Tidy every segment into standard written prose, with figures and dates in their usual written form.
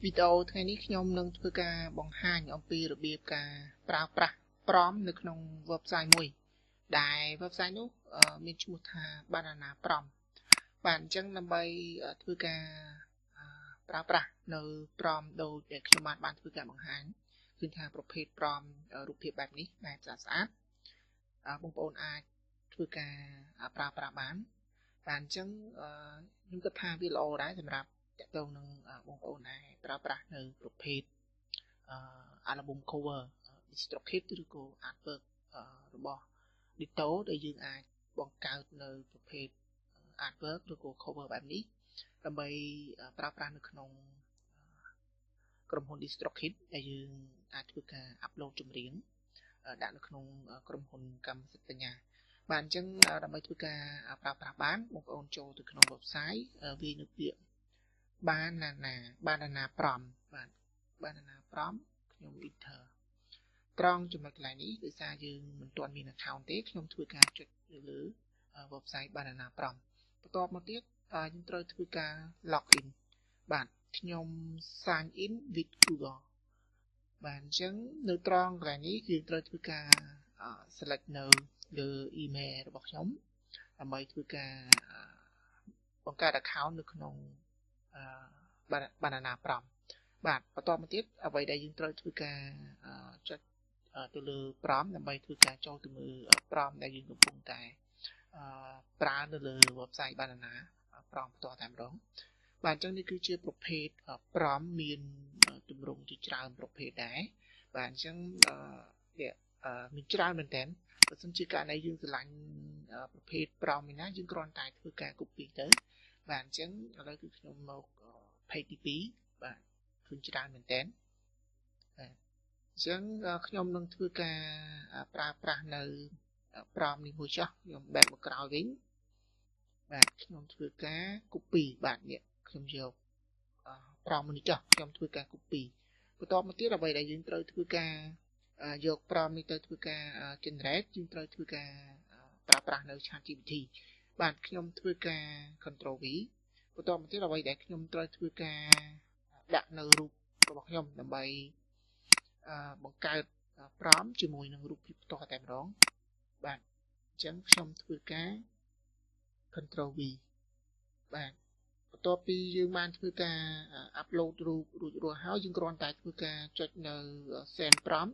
វីដេអូថ្ងៃនេះខ្ញុំនឹងធ្វើការបង្ហាញអំពីរបៀបការប្រើប្រាស់ prompt នៅក្នុង website មួយដែល website នោះមានឈ្មោះថា Banana Prompt បាទអញ្ចឹងដើម្បីធ្វើការប្រើប្រាស់នៅ prompt ដូចដែលខ្ញុំបានធ្វើការបង្ហាញគឺថាប្រភេទ prompt រូបភាពបែបនេះបែបស្អាតស្អាតបងប្អូនអាចធ្វើការប្រើប្រាស់បានបាទអញ្ចឹងខ្ញុំគិតថាវាល្អដែរសម្រាប់តាក់ទងនឹងបងប្អូនដែលប្រើប្រាស់នៅប្រភេទ album cover DistroKid ឬក៏ artwork របស់ Ditto ដែលយើងអាចបង្កើតនៅប្រភេទ artwork ឬក៏ cover បែបនេះដើម្បីប្រើប្រាស់នៅក្នុងក្រុមហ៊ុន DistroKid ដែលយើងអាចធ្វើការ upload ចម្រៀងដាក់នៅក្នុងក្រុមហ៊ុនកម្មសិទ្ធិបញ្ញាបាទអញ្ចឹងដើម្បីធ្វើការប្រើប្រាស់បានបងប្អូនចូលទៅក្នុង website វាយនៅពាក្យ banana prompt បាទ banana prompt ខ្ញុំ enter ត្រង់ចំណុចកន្លែងនេះដោយសារយើងមិនទាន់មាន account ទេខ្ញុំធ្វើការចុចនៅលើ website banana prompt បន្ទាប់មកទៀតយើងត្រូវធ្វើការ log in បាទខ្ញុំ sign in with Google បាទអញ្ចឹងនៅត្រង់កន្លែងនេះយើងត្រូវធ្វើការ select នៅលើ email របស់ខ្ញុំដើម្បីធ្វើការបង្កើត account នៅក្នុង banana prompt បាទបន្តមកទៀតអ្វីដែលយើងត្រូវធ្វើការចុចទៅលើ prompt ដើម្បីធ្វើការចូលទៅមើល prompt ដែលយើងកំពុងតែប្រើនៅលើ website banana prompt ផ្ទាល់តែម្ដងបាទអញ្ចឹងនេះគឺជាប្រភេទ prompt មានទម្រង់ជាច្រើនប្រភេទដែរបាទអញ្ចឹងនេះមានច្រើនមែនតើបើសិនជាករណីយើងស្រឡាញ់ប្រភេទ prompt ឯណាយើងគ្រាន់តែធ្វើការ copy ទៅបាទអញ្ចឹងឥឡូវគឺខ្ញុំមក page ទី2បាទឃើញច្រើនមែនតើបាទអញ្ចឹងខ្ញុំនឹងធ្វើការប្រើប្រាស់នៅ prompt នេះមួយចុះខ្ញុំបែបមកក្រោយវិញបាទខ្ញុំធ្វើការ copy បាទនេះខ្ញុំយក prompt នេះចុះខ្ញុំធ្វើការ copy បន្ទាប់មកទៀតអ្វីដែលយើងត្រូវធ្វើការយក prompt នេះទៅធ្វើការ generate យើងត្រូវធ្វើការប្រើប្រាស់នៅ ChatGPT បាទខ្ញុំធ្វើការ Ctrl V បន្ទាប់មកទៀតអ្វីដែលខ្ញុំត្រូវធ្វើការដាក់នៅរូបរបស់ខ្ញុំដើម្បីបង្កើត prompt ជាមួយនឹងរូបភាពផ្ទាល់តែម្ដងបាទអញ្ចឹងខ្ញុំធ្វើការ Ctrl V បាទបន្ទាប់ពីយើងបានធ្វើការ upload រូបរួចរាល់ហើយយើងគ្រាន់តែធ្វើការចុចនៅ send prompt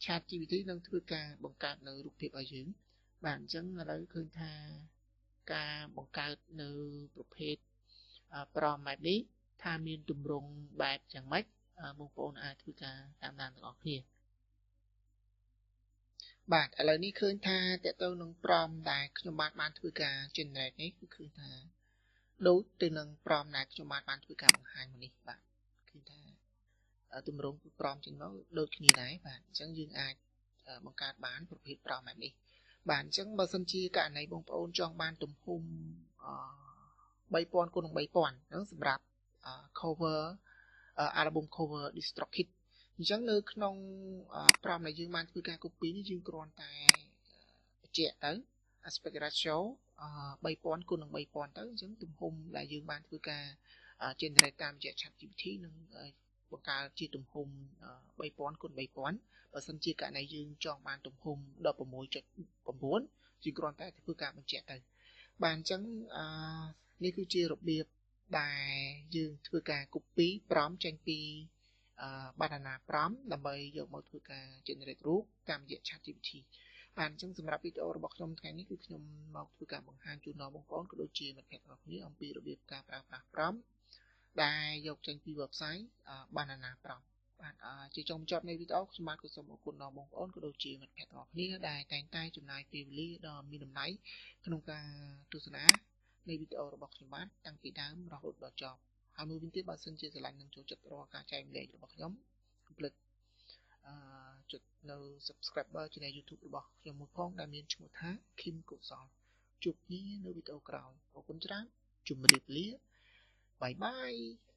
ChatGPT នឹងធ្វើការបង្កើតនៅរូបភាពឲ្យយើងបាទអញ្ចឹងឥឡូវឃើញថាការបង្កើតនៅប្រភេទ prompt បែបនេះថាមានទម្រង់បែបយ៉ាងម៉េចបងប្អូនអាចធ្វើការតាមដានទាំងអស់គ្នាបាទឥឡូវនេះឃើញថាតើទៅនឹង prompt ដែលខ្ញុំបានធ្វើការ generate នេះគឺឃើញថាដូចទៅនឹង prompt ដែលខ្ញុំបានធ្វើការបង្ហាញមកនេះបាទឃើញថាទម្រង់ prompt ចេញមកដូចគ្នាដែរបាទអញ្ចឹងយើងអាចបង្កើតបានប្រភេទ prompt បែបនេះបាទអញ្ចឹងបើសិនជាករណីបងប្អូនចង់បានទំហំ3000គុណនឹង3000ហ្នឹងសម្រាប់ cover album cover DistroKid អញ្ចឹងនៅក្នុង prompt ដែលយើងបានធ្វើការ copy នេះយើងគ្រាន់តែបញ្ជាក់ទៅ aspect ratio 3000គុណនឹង3000ទៅអញ្ចឹងទំហំដែលយើងបានធ្វើការ generate តាមរយៈ ChatGPT នឹងបង្កើតជាទំហំ3000គុណ3000បើសិនជាករណីយើងចង់បានទំហំ16.9យើងគ្រាន់តែធ្វើការបញ្ជាក់ទៅបាទអញ្ចឹងនេះគឺជារបៀបដែលយើងធ្វើការ copy prompt ចេញពី banana prompt ដើម្បីយកមកធ្វើការ generate រូបតាមរយៈ ChatGPT បាទអញ្ចឹងសម្រាប់វីដេអូរបស់ខ្ញុំថ្ងៃនេះគឺខ្ញុំមកធ្វើការបង្ហាញជូនដល់បងប្អូនក៏ដូចជាមិត្តភ័ក្តិរបស់គ្នាអំពីរបៀបការប្រើប្រាស់ prompt ដែលយកចេញពី website banana prompt បាទជាចុងបញ្ចប់នៃវីដេអូខ្ញុំបាទក៏សូមអរគុណដល់បងប្អូនក៏ដូចជាមិត្តភ័ក្តិទាំងអស់គ្នាដែលតែងតែចំណាយពេលវេលាដ៏មានតម្លៃក្នុងការទស្សនានៃវីដេអូរបស់ខ្ញុំបាទតាំងពីដើមរហូតដល់ចប់ហើយមួយវិញទៀតបើសិនជាស្រឡាញ់និងចូលចិត្តរាល់ការចែករំលែករបស់ខ្ញុំកុំភ្លេចចុចនៅ Subscriber Channel YouTube របស់ខ្ញុំមួយផងដែលមានឈ្មោះថា Kim កុសលជួបគ្នានៅវីដេអូក្រោយអរគុណច្រើនជម្រាបលា bye bye.